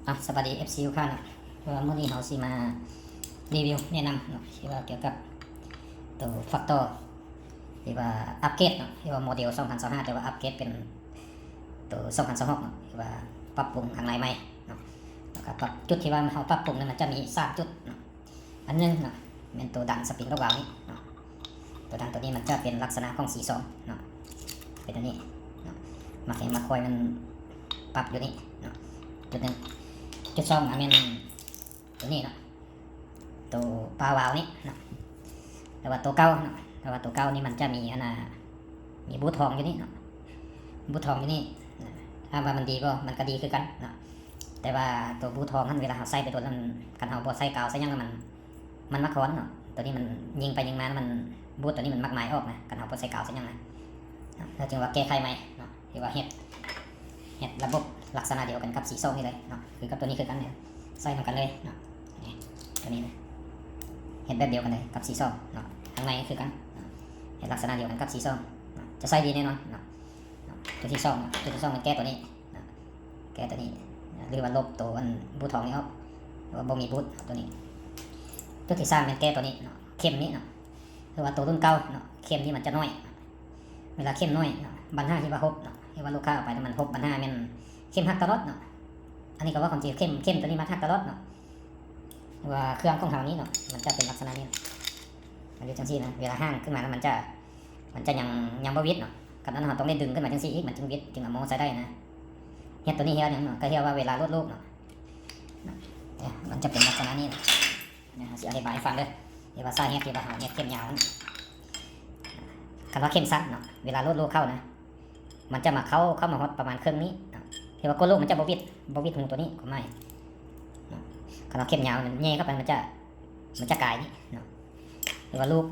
ອ່ະ ສະບາຍດີ ເອັຟຊີ ທຸກທ່ານເນາະ. ເພາະວ່າມື້ນີ້ເຮົາຊິມາຣີວິວແນະນຳເນາະ ທີ່ວ່າກ່ຽວກັບໂຕຟັກຕໍ່ ທີ່ວ່າອັບເກຣດເນາະ ທີ່ວ່າໂມເດວສອງພັນຊາວຫ້າ ແຕ່ວ່າອັບເກຣດເປັນໂຕສອງພັນຊາວຫົກເນາະ ທີ່ວ່າປັບປຸງທາງໃນໃໝ່ເນາະ. ແລ້ວກໍປັບ ຈຸດທີ່ວ່າເຮົາປັບປຸງນັ້ນ ມັນຈະມີສາມຈຸດເນາະ. ອັນໜຶ່ງເນາະ ແມ່ນໂຕດັນສະປຣິງລັອກວາວນີ້ເນາະ. ໂຕດັນໂຕນີ້ມັນຈະເປັນລັກສະນະຂອງຊີຊອງເນາະ ເປັນອັນນີ້ເນາະ. ໝາກແຮງໝາກຄອຍມັນປັບຢູ່ນີ້ເນາະ ຈຸດໜຶ່ງ. ຈຸດສອງນະແມ່ນໂຕນີ້ເນາະ ໂຕປາວາວນີ້ເນາະ. ແຕ່ວ່າໂຕເກົ່າເນາະ ແຕ່ວ່າໂຕເກົ່ານີ້ມັນຈະມີອັນນ່າ ມີບູທອງຢູ່ນີ້ເນາະ ບູທອງຢູ່ນີ້. ຖາມວ່າມັນດີບໍ່? ມັນກໍດີຄືກັນເນາະ. ແຕ່ວ່າໂຕບູທອງຫັ້ນ ເວລາເຮົາໃສ່ໄປໂດນແລ້ວ ຄັນເຮົາບໍ່ໃສ່ກາວໃສ່ຫຍັງແລ້ວ ມັນ ມັນມາຄອນເນາະ. ໂຕນີ້ມັນຍິງໄປຍິງມາ ມັນ ບູທໂຕນີ້ມັນມັກໝາຍອອກນະ ຄັນເຮົາບໍ່ໃສ່ກາວໃສ່ຫຍັງນະ. ເຮົາຈຶ່ງວ່າແກ້ໄຂໃໝ່ເນາະ ຫຼືວ່າເຮັດ ເຮັດລະບົບລັກສະນະດຽວກັນກັບຊີຊອງນີ້ເລີຍເນາະ ຄືກັບໂຕນີ້ຄືກັນເລີຍ ໃສ່ນຳກັນເລີຍເນາະ. ນີ້ ໂຕນີ້ນະ ເຮັດແບບດຽວກັນເລີຍກັບຊີຊອງເນາະ ທາງໃນຄືກັນເນາະ ເຮັດລັກສະນະດຽວກັນກັບຊີຊອງເນາະ ຈະໃຊ້ດີແນ່ນອນເນາະ. ຈຸດທີສອງເນາະ ຈຸດທີສອງແມ່ນແກ້ໂຕນີ້ເນາະ ແກ້ໂຕນີ້ ຫຼືວ່າລົບໂຕອັນບູທອງນີ້ອອກ ຫຼືວ່າບໍ່ມີບູທໂຕນີ້. ຈຸດທີສາມແມ່ນແກ້ໂຕນີ້ເນາະ ເຂັມນີ້ເນາະ ຄືວ່າໂຕລຸ້ນເກົ່າເນາະ ເຂັມນີ້ມັນຈະໜ້ອຍ. ເວລາເຂັມໜ້ອຍເນາະ ບັນຫາທີ່ວ່າຫົບເນາະ ທີ່ວ່າລູກຄ້າເອົາໄປແລ້ວມັນຫົບ ບັນຫາແມ່ນເຂັມຫັກຕະຫຼອດເນາະ. ອັນນີ້ກໍເວົ້າຄວາມຈິງ ເຂັມ ເຂັມໂຕນີ້ມັນຫັກຕະຫຼອດເນາະ. ວ່າເຄື່ອງຂອງເຮົານີ້ເນາະ ມັນຈະເປັນລັກສະນະນີ້ ມັນຢູ່ຈັ່ງຊີ້ນະ ເວລາຮ່າງຂຶ້ນມາແລ້ວມັນຈະ ມັນຈະຍັງ ຍັງບໍ່ຫວິດເນາະ. ຄັນນັ້ນເຮົາຕ້ອງໄດ້ດຶງຂຶ້ນມາຈັ່ງຊີ້ອີກ ມັນຈຶ່ງຫວິດ ຈຶ່ງເອົາໂມ່ໃສ່ໄດ້ນະ. ເຮັດໂຕນີ້ເຮັດຫຍັງເນາະ ກໍເຮັດວ່າເວລາໂຫຼດລູກເນາະ ມັນຈະເປັນລັກສະນະນີ້. ເຮົາຊິອະທິບາຍໃຫ້ຟັງເດີ ທີ່ວ່າສາເຫດທີ່ວ່າເຮົາເຮັດເຂັມຍາວຫັ້ນ. ຄັນວ່າເຂັມສັ້ນເນາະ ເວລາໂຫຼດລູກເຂົ້ານະ ມັນຈະມາເຂົ້າ ເຂົ້າມາຮອດປະມານເຄິ່ງນີ້ເນາະ ທີ່ວ່າກົ້ນລູກມັນຈະບໍ່ຫວິດ ບໍ່ຫວິດຮູໂຕນີ້ ຄວາມໝາຍເນາະ. ຄັນວ່າເຂັມຍາວມັນແຍ່ເຂົ້າໄປ ມັນຈະ ມັນຈະກາຍນີ້ເນາະ ທີ່ວ່າລູກ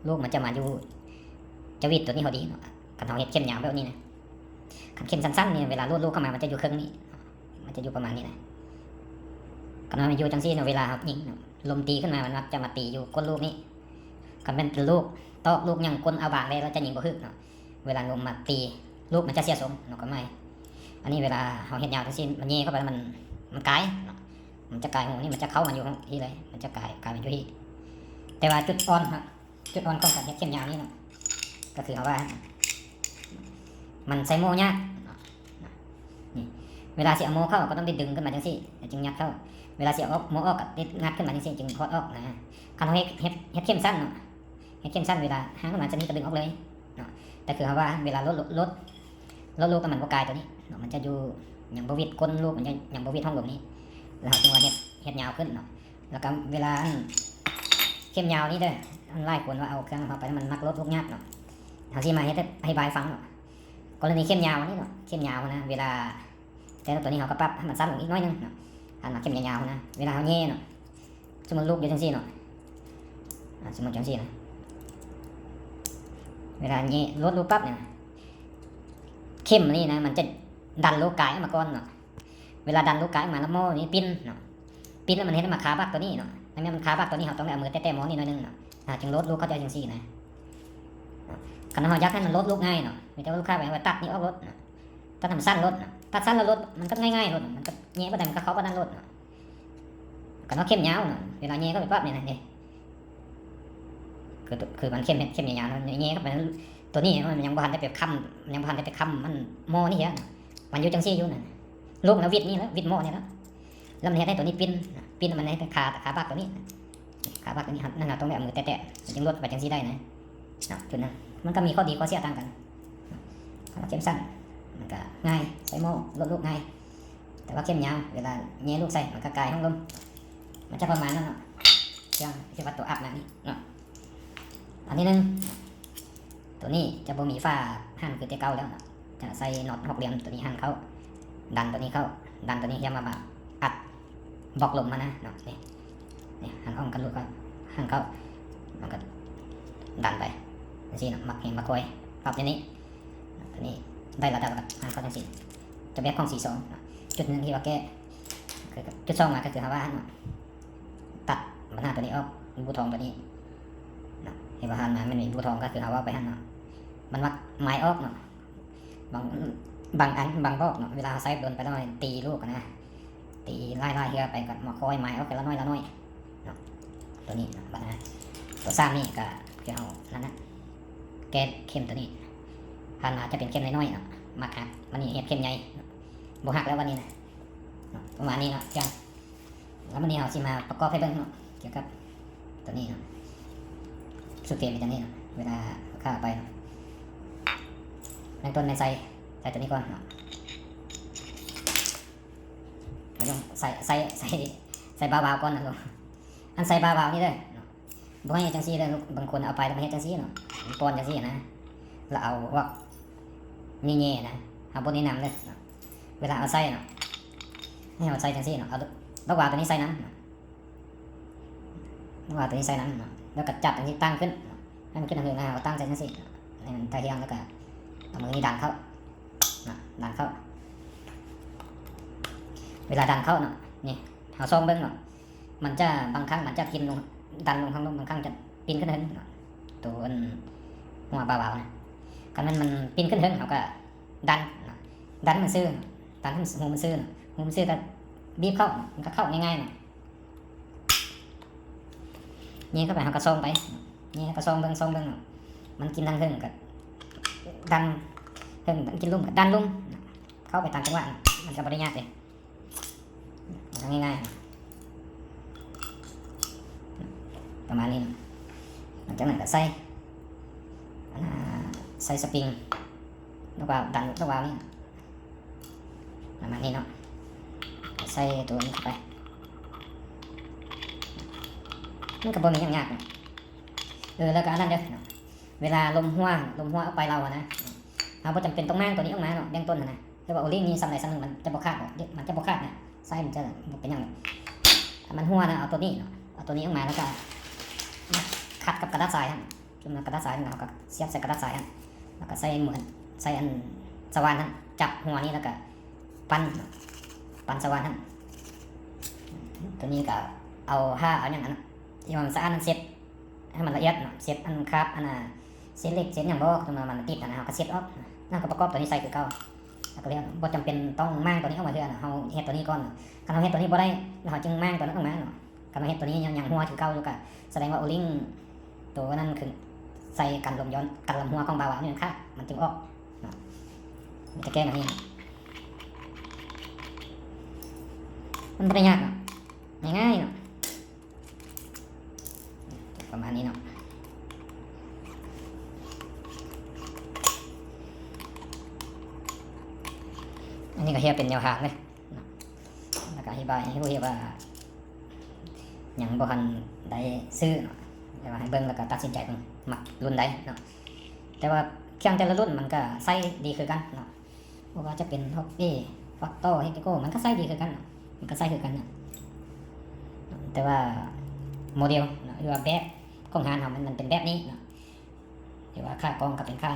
ລູກມັນຈະມາຢູ່ ຈະຫວິດໂຕນີ້ພໍດີເນາະ ຄັນເຮົາເຮັດເຂັມຍາວແບບນີ້ນະ. ຄັນເຂັມສັ້ນໆນີ້ ເວລາໂຫຼດລູກເຂົ້າມາ ມັນຈະຢູ່ເຄິ່ງນີ້ເນາະ ມັນຈະຢູ່ປະມານນີ້ນະ. ຄັນວ່າມັນຢູ່ຈັ່ງຊີ້ເນາະ ເວລາເຮົາຍິງເນາະ ລົມຕີຂຶ້ນມາ ມັນມັກຈະມາຕີຢູ່ກົ້ນລູກນີ້. ຄັນແມ່ນເປັນລູກຕອກ ລູກຫຍັງ ກົ້ນເອົາບາງແລ້ວ ລະຈະຍິງບໍ່ຖືກເນາະ. ເວລາລົມມາຕີ ລູກມັນຈະເສຍຊົງເນາະ ຄວາມໝາຍ. ອັນນີ້ເວລາເຮົາເຮັດຍາວຈັ່ງຊີ້ ມັນແຍ່ເຂົ້າໄປແລ້ວ ມັນ ມັນກາຍເນາະ ມັນຈະກາຍຮູນີ້ ມັນຈະເຂົ້າມາຢູ່ທີ່ເລີຍ ມັນຈະກາຍ ກາຍມາຢູ່ທີ່. ແຕ່ວ່າຈຸດອ່ອນເນາະ ຈຸດອ່ອນຂອງການເຮັດເຂັມຍາວນີ້ເນາະ ກໍຄືເຮົາວ່າ ມັນໃສ່ໂມ່ຍາກເນາະ. ນີ້ ເວລາຊິເອົາໂມ່ເຂົ້າ ກໍຕ້ອງໄດ້ດຶງຂຶ້ນມາຈັ່ງຊີ້ ແລ້ວຈຶ່ງຍັດເຂົ້າ. ເວລາຊິເອົາໂມ່ອອກ ກໍໄດ້ງັດຂຶ້ນມາຈັ່ງຊີ້ ຈຶ່ງຖອດອອກນະ. ຄັນເຮົາເຮັດ ເຮັດ ເຮັດເຂັມສັ້ນເນາະ ເຮັດເຂັມສັ້ນ ເວລາຮ່າງຂຶ້ນມາຈະມີກະດຶງອອກເລີຍເນາະ. ແຕ່ຄືເຮົາວ່າ ເວລາໂຫຼດ ໂຫຼດ ໂຫຼດລູກ ມັນບໍ່ກາຍໂຕນີ້ເນາະ ມັນຈະຢູ່ ຍັງບໍ່ຫວິດ ກົ້ນລູກມັນຍັງ ຍັງບໍ່ຫວິດຮ່ອງລົມນີ້ ແລ້ວເຮົາຈຶ່ງວ່າເຮັດ ເຮັດຍາວຂຶ້ນເນາະ. ແລ້ວກໍເວລາ ອັນ ເຂັມຍາວນີ້ເດີ ອັນ ຫຼາຍຄົນວ່າເອົາເຄື່ອງເຮົາໄປ ມັນມັກໂຫຼດລູກຍາກເນາະ. ເຮົາຊິມາເຮັດ ອະທິບາຍໃຫ້ຟັງເນາະ. ກໍລະນີເຂັມຍາວນີ້ເນາະ ເຂັມຍາວນະ ເວລາ ແຕ່ໂຕນີ້ເຮົາກໍປັບໃຫ້ມັນສັ້ນລົງອີກໜ້ອຍໜຶ່ງເນາະ. ອັນວ່າເຂັມຍາວໆນະ ເວລາເຮົາແຍ່ເນາະ ສົມມຸດລູກຢູ່ຈັ່ງຊີ້ເນາະ ອ່າ ສົມມຸດຈັ່ງຊີ້ນະ ເວລາແຍ່ ໂຫຼດລູກປັບນີ້ນະ ເຂັມນີ້ນະ ມັນຈະດັນລູກກາຍອອກມາກ່ອນເນາະ. ເວລາດັນລູກກາຍອອກມາ ແລ້ວໝໍ້ນີ້ປິ່ນເນາະ ປິ່ນແລ້ວມັນເຮັດໃຫ້ມັນຄາບັກໂຕນີ້ເນາະ. ໃນເມື່ອມັນຄາບັກໂຕນີ້ ເຮົາຕ້ອງໄດ້ເອົາມືແຕະໆໝໍ້ນີ້ໜ້ອຍໜຶ່ງເນາະ ເຮົາຈຶ່ງໂຫຼດລູກເຂົ້າໄປຈັ່ງຊີ້ນະ. ຄັນເຮົາຢາກໃຫ້ມັນໂຫຼດລູກງ່າຍເນາະ ມີແຕ່ວ່າລູກຄ້າໄປວ່າຕັດນີ້ອອກໂລດເນາະ ຕັດໃຫ້ມັນສັ້ນໂລດເນາະ ຕັດສັ້ນແລ້ວໂລດ ມັນກໍງ່າຍໆໂລດ ມັນກໍແຍ່ປານໃດ ມັນກໍເຂົ້າປານນັ້ນໂລດເນາະ. ຄັນວ່າເຂັມຍາວເນາະ ເວລາແຍ່ເຂົ້າໄປປັບນີ້ນະ ນີ້ ຄື ຄືມັນເຂັມ ເຂັມຍາວໆເນາະ ແຍ່ເຂົ້າໄປ ໂຕນີ້ມັນຍັງບໍ່ທັນໄດ້ໄປຄ້ຳ ມັນຍັງບໍ່ທັນໄດ້ໄປຄ້ຳ ມັນໝໍ້ນີ້ເທື່ອເນາະ ມັນຢູ່ຈັ່ງຊີ້ຢູ່ນະ. ລູກນະຫວິດນີ້ແຫຼະ ຫວິດໝໍ້ນີ້ແຫຼະ ແລ້ວມັນເຮັດໃຫ້ໂຕນີ້ປິ່ນ ປິ່ນ ມັນເຮັດໃຫ້ຄາ ຄາບັກໂຕນີ້ ຄາບັກໂຕນີ້ ນັ້ນເຮົາຕ້ອງໄດ້ເອົາມືແຕະໆ ມັນຈຶ່ງໂຫຼດໄປຈັ່ງຊີ້ໄດ້ນະ. ເນາະ ຈຸດນັ້ນ ມັນກໍມີຂໍ້ດີຂໍ້ເສຍຕ່າງກັນ. ຄັນວ່າເຂັມສັ້ນ ມັນກໍງ່າຍ ໃສ່ໝໍ້ ໂຫຼດລູກງ່າຍ ແຕ່ວ່າເຂັມຍາວ ເວລາແຍ່ລູກໃສ່ ມັນກໍກາຍຫ້ອງລົມ ມັນຈະປະມານນັ້ນເນາະ. ເຄື່ອງທີ່ວ່າໂຕອັບນະນີ້ເນາະ ອັນທີໜຶ່ງ ໂຕນີ້ຈະບໍ່ມີຝາຫັນຄືແຕ່ເກົ່າແລ້ວເນາະ ຈະໃສ່ນັອດຫົກຫຼ່ຽມໂຕນີ້ຫັນເຂົ້າ ດັນໂຕນີ້ເຂົ້າ ດັນໂຕນີ້ຮຽມມາອັດບລັອກລົມຫັ້ນນະເນາະ. ນີ້ ນີ້ຫັນອອກກັນ ລູກກໍຫັນເຂົ້າ ມັນກໍດັນໄປຈັ່ງຊີ້ເນາະ ໝາກແຮງໝາກຄອຍປັບແນວນີ້ ໂຕນີ້ໄດ້ລະດັບ ແລ້ວກໍຫັນເຂົ້າຈັ່ງຊີ້ ຈະແບບຂອງຊີຊອງເນາະ. ຈຸດໜຶ່ງທີ່ວ່າແກ້ ຄື ຈຸດສອງມາກໍຄືເຮົາວ່າຫັ້ນເນາະ ຕັດບັນຫາໂຕນີ້ອອກ ບູທອງໂຕນີ້ເນາະ ເຫັນວ່າຫັ້ນນະ ມັນມີບູທອງ ກໍຄືເຮົາເວົ້າໄປຫັ້ນເນາະ ມັນມັກໝາຍອອກເນາະ. ບາງ ບາງອັນ ບາງບອກເນາະ ເວລາເຮົາໃຊ້ດົນໄປແລ້ວ ຕີລູກນະ ຕີ ຫຼາຍໆເທື່ອໄປກໍມາຄ່ອຍໝາຍອອກແຕ່ລະໜ້ອຍລະໜ້ອຍເນາະ. ຕົວນີ້ເນາະ ບັດນະ ຕົວສາມນີ້ກໍຄືເຮົານັ້ນນະ ແກ້ເຄັມຕົວນີ້ ຜ່ານມາຈະເປັນເຄັມນ້ອຍໆເນາະ ມັກຫັກ ບັດນີ້ເຮັດເຄັມໃຫຍ່ເນາະ ບໍ່ຫັກແລ້ວບັດນີ້ນະເນາະ. ປະມານນີ້ເນາະ ແລ້ວບັດນີ້ເຮົາຊິມາປະກອບໃຫ້ເບິ່ງເນາະ ກ່ຽວກັບຕົວນີ້ເນາະ ຊຸດເຕັມຕົວນີ້ເນາະ ເວລາເຮົາຂ້າໄປເນາະ ເບື້ອງຕົ້ນແມ່ນໃສ່ ໃສ່ຕົວນີ້ກ່ອນເນາະ ໃສ່ ໃສ່ ໃສ່ ໃສ່ບາວໆກ່ອນນະ ອັນໃສ່ບາວໆນີ້ເດີເນາະ ບໍ່ໃຫ້ເຮັດຈັ່ງຊີ້ເດີ ບາງຄົນເອົາໄປແລ້ວມາເຮັດຈັ່ງຊີ້ເນາະ ປ້ອນຈັ່ງຊີ້ນະ ແລ້ວເອົາພວກນີ້ແຍ່ນະ ເຮົາບໍ່ແນະນຳເດີເນາະ. ເວລາເອົາໃສ່ເນາະ ໃຫ້ເຮົາໃສ່ຈັ່ງຊີ້ເນາະ ເອົາບັກຫວ່າຕົວນີ້ໃສ່ນຳເນາະ ບັກຫວ່າຕົວນີ້ໃສ່ນຳເນາະ ແລ້ວກໍຈັບອັນນີ້ຕັ້ງຂຶ້ນເນາະ ໃຫ້ມັນຂຶ້ນທາງເທິງ ແລ້ວເຮົາກໍຕັ້ງໃສ່ຈັ່ງຊີ້ເນາະ ໃຫ້ມັນໄທທຽງ ແລ້ວກໍເອົາມືນີ້ດັນເຂົ້າເນາະ ດັນເຂົ້າ. ເວລາດັນເຂົ້າເນາະ ນີ້ ເຮົາສ່ອງເບິ່ງເນາະ ມັນຈະ ບາງຄັ້ງມັນຈະປິ່ນລົງ ດັນລົງທາງລຸ່ມ ບາງຄັ້ງຈະປິ່ນຂຶ້ນເທິງເນາະ ໂຕອັນຫົວບາວໆນະ ຄັນແມ່ນມັນປິ່ນຂຶ້ນເທິງ ເຮົາກໍດັນເນາະ ດັນໃຫ້ມັນຊື່ ດັນໃຫ້ຮູມັນຊື່ເນາະ ຮູມັນຊື່ກໍບີບເຂົ້າ ມັນກໍເຂົ້າງ່າຍໆເນາະ. ແຍ່ເຂົ້າໄປ ເຮົາກໍສ່ອງໄປ ແຍ່ກໍສ່ອງເບິ່ງ ສ່ອງເບິ່ງເນາະ ມັນກິນທາງເທິງກໍດັນ ເທິງກິນລຸ່ມກໍດັນລົງ ເຂົ້າໄປຕາມຈັງຫວະ ມັນກໍບໍ່ໄດ້ຍາກເດ້ ງ່າຍໆ ປະມານນີ້ເນາະ. ຫຼັງຈາກນັ້ນກໍໃສ່ ອັນນ່າ ໃສ່ສະປຣິງ ແລ້ວກໍດັນ ແລ້ວກໍນີ້ ປະມານນີ້ເນາະ ໃສ່ຕົວນີ້ເຂົ້າໄປ ມັນກໍບໍ່ມີຫຍັງຍາກເນາະ. ເອີ ແລ້ວກໍອັນນັ້ນເດີເນາະ ເວລາລົມຮົ່ວ ລົມຮົ່ວອອກໄປລາວຫັ້ນນະ ເຮົາບໍ່ຈຳເປັນຕ້ອງມ້າງຕົວນີ້ອອກມາເນາະ ເບື້ອງຕົ້ນຫັ້ນນະ ຫຼືວ່າໂອລິງນີ້ສ່ຳໃດສ່ຳໜຶ່ງ ມັນຈະບໍ່ຂາດດອກ ມັນຈະບໍ່ຂາດນະ ໄສ້ມັນຈະບໍ່ເປັນຫຍັງດອກ. ຖ້າມັນຮົ່ວນະ ເອົາຕົວນີ້ເນາະ ເອົາຕົວນີ້ອອກມາ ແລ້ວກໍມາຂັດກັບກະດາດຊາຍຫັ້ນ ຈຸ່ມກະດາດຊາຍ ແລ້ວເຮົາກໍສຽບໃສ່ກະດາດຊາຍຫັ້ນ ແລ້ວກໍໃສ່ໝືນ ໃສ່ອັນສະຫວ່ານຫັ້ນ ຈັບຫົວນີ້ ແລ້ວກໍປັ່ນ ປັ່ນສະຫວ່ານຫັ້ນ. ຕົວນີ້ກໍເອົາຜ້າເອົາຫຍັງຫັ້ນນະ ທີ່ວ່າມັນສະອາດຫັ້ນ ເຊັດໃຫ້ມັນລະອຽດເນາະ ເຊັດອັນຄາບອັນນ່າ ເສດເຫຼັກເສດຫຍັງບໍ່ ຕົວນັ້ນມັນຕິດຫັ້ນນະ ເຮົາກໍເຊັດອອກ ແລ້ວກໍປະກອບຕົວນີ້ໃສ່ຄືເກົ່າ ແລ້ວກໍແລ້ວ ບໍ່ຈຳເປັນຕ້ອງມ້າງຕົວນີ້ອອກມາເທື່ອນະ ເຮົາເຮັດຕົວນີ້ກ່ອນ. ຄັນເຮົາເຮັດຕົວນີ້ບໍ່ໄດ້ ແລ້ວເຮົາຈຶ່ງມ້າງຕົວນັ້ນອອກມາເນາະ. ຄັນວ່າເຮັດຕົວນີ້ຍັງ ຍັງຮົ່ວຄືເກົ່າຢູ່ ກະສະແດງວ່າໂອລິງໂຕນັ້ນຄືໃສ່ກັນລົມຍ້ອນ ກັນລຳຮົ່ວຂອງບາວາວນີ້ມັນຂາດ ມັນຈຶ່ງອອກເນາະ. ມີແຕ່ແກ້ແບບນີ້ ມັນບໍ່ໄດ້ຍາກເນາະ ງ່າຍໆເນາະ ປະມານນີ້ເນາະ. ອັນນີ້ກໍເຮັດເປັນແນວທາງເລີຍ ແລ້ວກໍອະທິບາຍໃຫ້ຮູ້ເຮັດວ່າຍັງບໍ່ທັນໄດ້ຊື້ເນາະ ແຕ່ວ່າໃຫ້ເບິ່ງແລ້ວກໍຕັດສິນໃຈເບິ່ງ ມັກລຸ້ນໃດເນາະ. ແຕ່ວ່າເຄື່ອງແຕ່ລະລຸ້ນມັນກໍໃຊ້ດີຄືກັນເນາະ ບໍ່ວ່າຈະເປັນ Hobby Factor Hekiko ມັນກໍໃຊ້ດີຄືກັນເນາະ ມັນກໍໃຊ້ຄືກັນເນາະ. ແຕ່ວ່າໂມເດວເນາະ ຫຼືວ່າແບບຂອງຮ້ານເຮົາ ມັນ ມັນເປັນແບບນີ້ເນາະ. ຫຼືວ່າຂາກອງກໍເປັນຂາ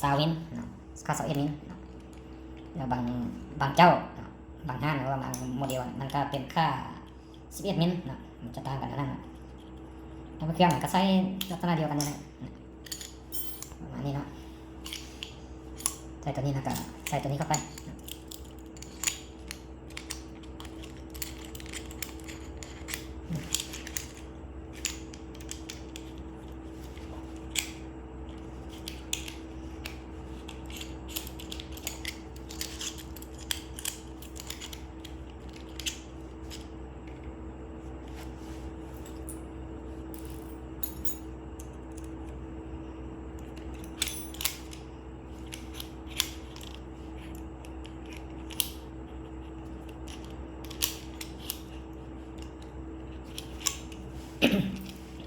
ຊາວມິນເນາະ ຂາຊາວເອັດມິນເນາະ. ແລ້ວບາງ ບາງເຈົ້າເນາະ ບາງຮ້ານ ຫຼືວ່າບາງໂມເດວ ມັນກໍເປັນຂາສິບເອັດມິນເນາະ ມັນຈະຕ່າງກັນເທົ່ານັ້ນເນາະ. ແລ້ວເຄື່ອງມັນກໍໃຊ້ລັກສະນະດຽວກັນນີ້ແຫຼະ ປະມານນີ້ເນາະ. ໃສ່ຕົວນີ້ ແລ້ວກໍໃສ່ຕົວນີ້ເຂົ້າໄປ.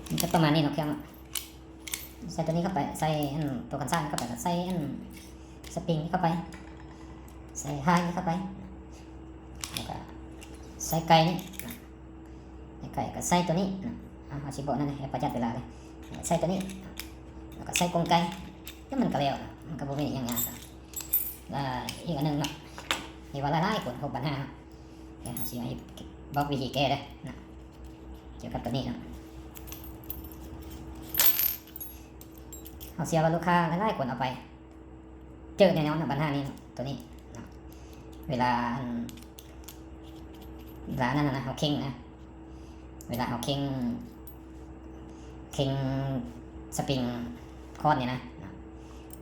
ມັນຈະປະມານນີ້ເນາະ ເຄື່ອງເນາະ. ໃສ່ຕົວນີ້ເຂົ້າໄປ ໃສ່ອັນໂຕຄັນສານເຂົ້າໄປ ແລ້ວໃສ່ອັນສະປຣິງເຂົ້າໄປ ໃສ່ທ້າຍເຂົ້າໄປ ແລ້ວກະໃສ່ໄກ່ນີ້ ໃສ່ໄກ່ ກະໃສ່ຕົວນີ້ນະ. ເຮົາຊິບອກນັ້ນໃຫ້ປະຢັດເວລາເລີຍ ໃສ່ຕົວນີ້ ແລ້ວກະໃສ່ກົງໄກ່ ແລ້ວມັນກະແລ້ວ ມັນກະບໍ່ມີຫຍັງຍາກ. ແລ້ວອີກອັນໜຶ່ງເນາະ ທີ່ວ່າຫຼາຍໆຄົນພົບບັນຫາ ດຽວເຮົາຊິໃຫ້ບອກວິທີແກ້ເດີນະ ກ່ຽວກັບຕົວນີ້ເນາະ. ເຮົາເຊື່ອວ່າລູກຄ້າຫຼາຍໆຄົນເອົາໄປເຈີແນ່ນອນນະ ບັນຫານີ້ເນາະ ຕົວນີ້ເນາະ. ເວລາອັນ ເວລານັ້ນນະ ເຮົາເຄັ່ງນະ ເວລາເຮົາເຄັ່ງ ເຄັ່ງສະປຣິງຄອດນີ້ນະ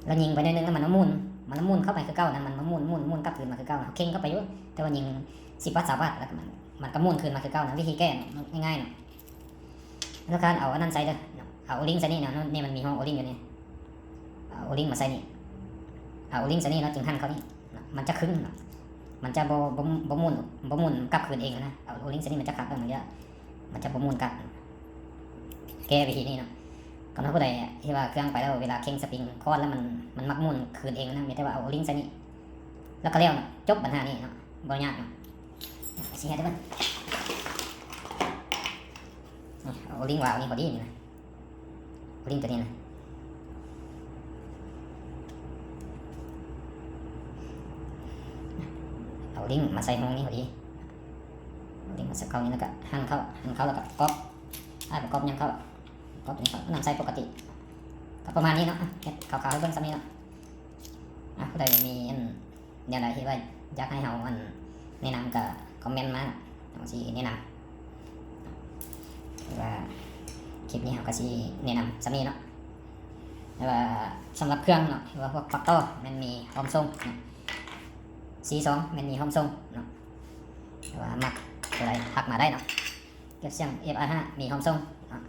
ແລ້ວຍິງໄປໜ້ອຍໜຶ່ງ ແລ້ວມັນມາໝູນ ມັນມາໝູນເຂົ້າໄປຄືເກົ່ານະ ມັນມາໝູນ ໝູນ ໝູນກັບຄືນມາຄືເກົ່ານະ ເຮົາເຄັ່ງເຂົ້າໄປຢູ່ ແຕ່ວ່າຍິງສິບວັດ ຊາວວັດ ແລ້ວກໍມັນ ມັນກໍໝູນຄືນມາຄືເກົ່ານະ ວິທີແກ້ງ່າຍໆເນາະ. ແລ້ວການເອົາອັນນັ້ນໃສ່ເດີ ເອົາໂອລິງໃສ່ນີ້ເນາະ ນີ້ມັນມີຫ້ອງໂອລິງຢູ່ນີ້ ເອົາໂອລິງມາໃສ່ນີ້ ເອົາໂອລິງໃສ່ນີ້ເນາະ ຈຶ່ງຫັນເຂົ້ານີ້ ມັນຈະຄຶງເນາະ ມັນຈະບໍ່ ບໍ່ ບໍ່ໝູນ ບໍ່ໝູນກັບຄືນເອງນະ ເອົາໂອລິງໃສ່ນີ້ມັນຈະຄັກ ມັນຈະ ມັນຈະບໍ່ໝູນກັບ ແກ້ວິທີນີ້ເນາະ. ກໍຖ້າຜູ້ໃດທີ່ວ່າເຄື່ອງໄປແລ້ວ ເວລາເຄັ່ງສະປຣິງຄອດແລ້ວມັນ ມັນມັກໝູນຄືນເອງນະ ມີແຕ່ວ່າເອົາໂອລິງໃສ່ນີ້ ແລ້ວກໍແລ້ວເນາະ ຈົບບັນຫານີ້ເນາະ ບໍ່ຍາກເນາະ. ຊິເຮັດໃຫ້ເບິ່ງ ນີ້ ເອົາໂອລິງວາວນີ້ພໍດີນີ້ນະ ໂອລິງຕົວນີ້ນະ ເອົາໂອລິງມາໃສ່ຫ້ອງນີ້ພໍດີ ໂອລິງມາໃສ່ເຂົ້ານີ້ ແລ້ວກໍຫັນເຂົ້າ ຫັນເຂົ້າ ແລ້ວກໍກອບ ອ້າຍປະກອບຍັງເຂົ້າ ກອບຕົວນີ້ເຂົ້າ ນຳໃສ່ປົກກະຕິ ກໍປະມານນີ້ເນາະ ເຮັດຄ່າວໆໃຫ້ເບິ່ງສ່ຳນີ້ເນາະ. ອ່ະ ຜູ້ໃດມີອັນ ແນວໃດທີ່ວ່າຢາກໃຫ້ເຮົາອັນແນະນຳກໍຄອມເມັນມາ ເຮົາຊິແນະນຳ ຄືວ່າຄລິບນີ້ເຮົາກໍຊິແນະນຳສ່ຳນີ້ເນາະ. ແຕ່ວ່າສຳລັບເຄື່ອງເນາະ ຫຼືວ່າພວກປັກຕໍແມ່ນມີພ້ອມສົ່ງເນາະ ຊີສອງແມ່ນມີພ້ອມສົ່ງເນາະ. ແຕ່ວ່າມັກຕົວໃດທັກມາໄດ້ເນາະ ເກັບສຽງເອັຟອາຫ້າມີພ້ອມສົ່ງເນາະ.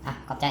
ອ່ະ ຂອບໃຈ.